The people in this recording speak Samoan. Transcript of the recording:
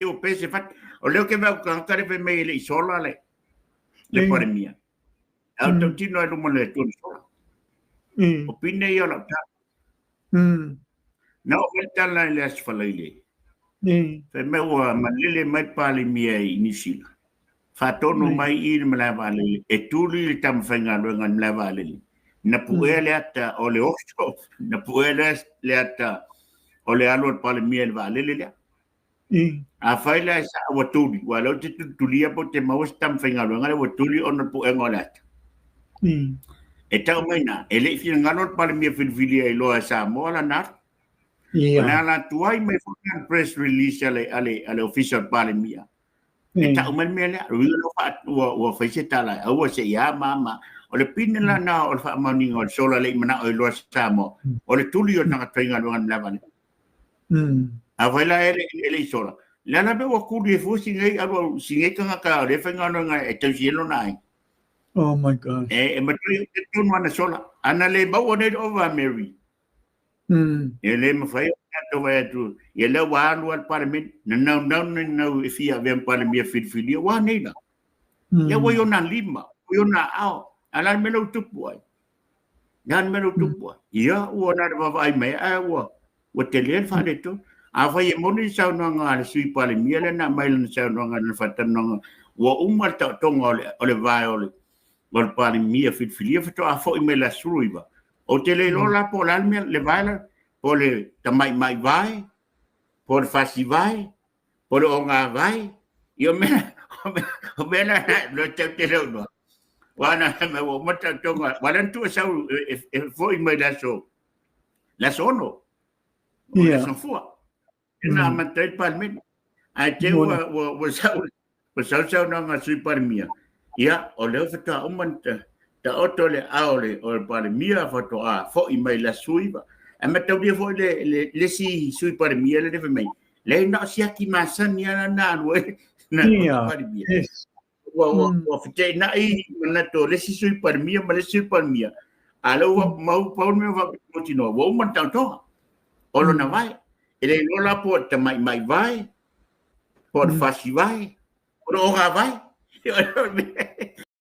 ua pese fatu. O lea ou te vaai atu tagata lea fai mai e le i sola le le Palemia. A o le tautino ai luma o le Atua na sola. O pine ia o lau tala. Na oo mai le tala i le Aso Faraile, fai mai ua malele mai le Palemia i Niu Sila, faatonu mai i le malae vaalele e tuli le tamafaigaluega i le malae vaalele, na puea le ata o le oso, na puea le ata o le alu a le Palemia i le vaalele lea. Afai la e sao ua tuli, aua o lea ou te tulitulia pe ou te maua se tamafaigaluega lea ua tuli ona o le puega o le ata. E tau mai i ina, e le i finagalo le Palemia filifilia i loa e Samoa lana alu. O le ala tuai mai foi lana press release a le, a le, a le Ofisa o le Palemia. E tau mai le mea lea, o le uiga lea ua fai se tala, aua se i a ma a ma. O le pine la lena o le faamaoniga o le sola le i manao i loa Samoa, o le tuli o le tagata faigaluega i le malae vaalele. Afai la e le i sola, le a la mea ua tuli ai fua si nei alu si nei tagata o lea e faigaluega e tausi ai lona aiga. Oh my gosh. E matua i te tonu ana sola. Ana le maua nei le ova a Mary. E le mafai ona tatou vaai atu, ia lea ua alu lava le Palemene, na naunau na nau e fia avea ma Palemia filifilia, ua a nei la? Ia ua i ona lima, ua i ona aao, a o le a le mea lea ua tupu ai? Le a le mea lea ua tupu ai? Ia, ua na o le vaavaai mai, ae ua ua tele le faaletonu. Afai e moni le saunoaga a le Sui Palemia lea na aumai lana saunoaga i lana faatalanoaga, ua uma le taotoga o le vae o le o le Palemia filifilia faatoa foi mai i le aso 19. Ou te le iloa la po o le a le mea, le vae la, po o le tamaimai vae, po o le fasi vae, po o le ogāvae, ia o mea, o mea la, lo tau te leo noa. Ua na, me ua uma taotoga, ua lea na tuu e sau e foi mai le aso, le aso 6, o le aso Gafua. Na amata ai le Palemene. Ae te ua, ua, ua sau, ua sau le saunoaga a le Sui Palemia, ia, o lea faatoa uma ona taoto le aao o le, o le Palemia faatoa foi mai le aso 19. Ae mataulia foi le, le, le isi Sui Palemia lea fai mai, leai na o siaki masani lava na alu ai na Palemia. Yes. Ua, ua, ua feteenai manatu o le isi Sui Palemia ma le isi Sui Palemia. A lea ua mau pau le mea faamautinoa, ua uma le taotoga o lona vae. E le iloa la po o le tamaimai vae, po o le fasi vae, po o le oga vae.